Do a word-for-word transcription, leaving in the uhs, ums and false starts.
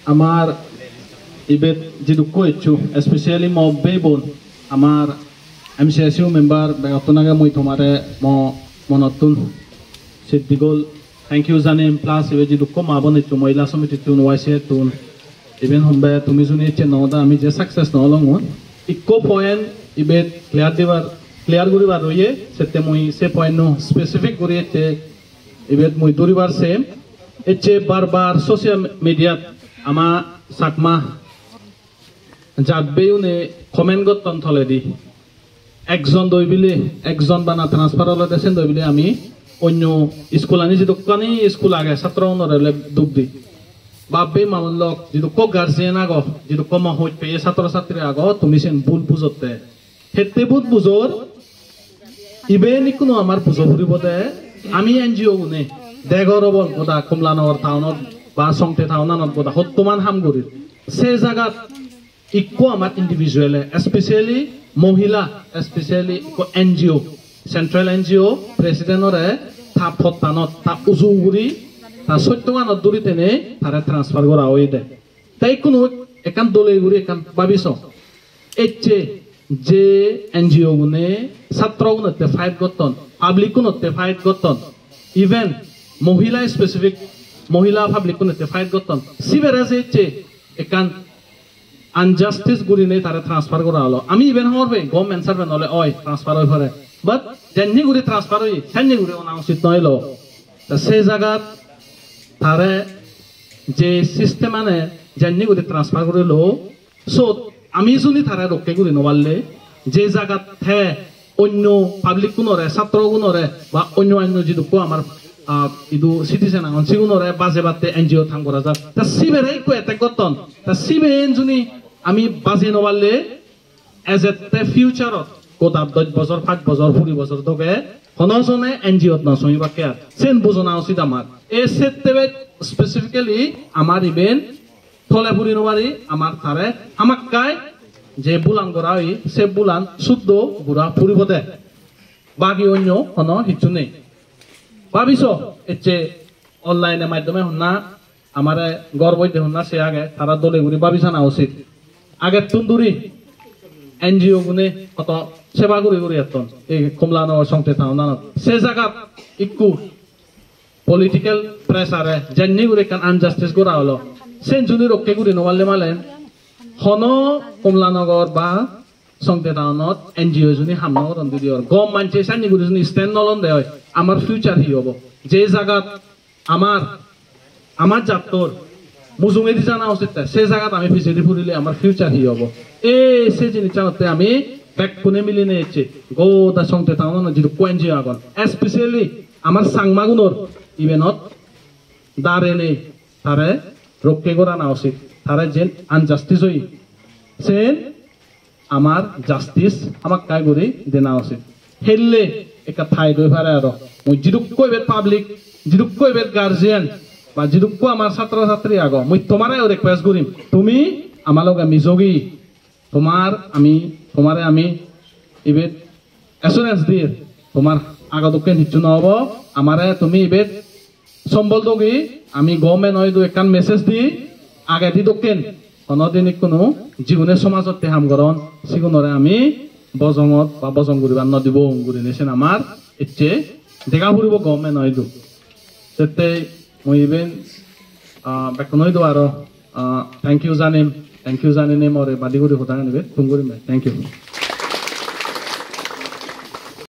Amar ibet jidukko eccho, especially mo bhei bon, amar M C S U member begottun age mui tomare mo monottun siddigol thank you janem, plus ibe jidukko ma bon eccho, Mohila Samitittun, Y C A-ttun, iben hombe tumi juni ecche no oda ami je success no olongun. Ikko point ibet clear dibar, clear guribar oye, sette mui se point-no specific guri ecche ibet mui duribar sem. Ecche bar bar social media-t ama Chakma jat bhei-une comment gotton toledi. Ekjon doi bile, ekjon bana transfer olode sen doi bile ami onno iskulani jidukkani iskul age satro unore ole duk di. Bap bhei ma bon lok, jidukko guardian ago, jidukko mo hoj peye satro satri ago, tumi sen bul bujotte. Hette bul bujor, iben ikkunu amar bujo puribode, ami N G O gune, degor obol goda Kamalanagar town-ot ba Songte town-anot goda hottoman ham gorir. Se jagat ikko amar individual-e, especially Mohila, especially ikko N G O, central N G O president-ore ta pottanot, ta uju guri, ta sottoganot duri tene tare transfer gora oyede. Te ikkunu ekkan dole guri ekkan babi so. Ecche je N G O gune satro gunotte fight gotton, public gunotte fight gotton, even Mohila specific, Mohila public gunotte fight gotton. Sibere je ecche ekkan injustice gurinei tare transfer gora olo. Ami iben hobor pei, government servant ole oi, transfer oi pare. But jenni guri transfer oi, senni guri ona usit noi lo. Ta se jagat tare je system ane jenni guri transfer guri lo, sot ami juni tare rokke guri no parle, je jagat te onno public gunore, satro gunore ba onno onno jidukko amar, ah, idu citizen agon, sigunore bajebatte N G O tham gora jar. Ta sibere ikko attack gotton. Ta siben juni ami baje no parle, ejette future-ot goda dosh bojor, pach bojor, kuri bojor doge hono jone N G O-t no somibakke ar. Sen bujona usit amar. E settebe specifically amar iben tole puri no pari, amar tare hamakkai je bulan gora oye, se bulan suddo gora puribode. Bagi onno hono hissu nei. Babi so, ecche online-e maddhome honna amare ghor boide honna se age, tara dole guri babi sana usit. Agettun duri N G O gune hoto seba guri guri etton ei Kamalanagar Songte town-anot. Se jagat ikku political pressure-e jenni guri ekkan injustice gora olo, sen juni rokke guri no parle malen hono Kamalanagar ba Songte town-ot N G O juni ham no goron didi or. Gom manche sanni guri juni stand no lon de oi, amar future hi obo? Je jagat amar, amar jattor mujungedi jana usitte, se jagat ami pijedi purile amar future hi obo? E se jinissanotte ami bekkune milinei ecche, goda Songte town-anot jidukko N G O agon, especially amar Changmagunor ibenot darenei tare rokke gorana usit, tare jen injustice oye, sen amar justice hamakkai guri dena usit. Helle ekka tight oi pare aro. Mui jidukko ibet public, jidukko ibet guardian, ba jidukko amar satro satri ago, mui tomare request gurim, tumi ama loge mijogi, tomar ami, tomare ami ibet assurance dir, tomar ago dokken hissu no obo, amare tumi ibet sombol dogi, ami government-o idu ekkan message di, agedi dokken hono din ikkunu jigune somajotte ham goron, sigunore ami bojongot ba bojong guribar no dibong gurinei sen amar ecche dega puribo government-o idu. Sette mui iben, ah, bekkuno idu aro, ah, thank you janim, thank you janinei more badi guri hodagan ibe thum gurim. Thank you.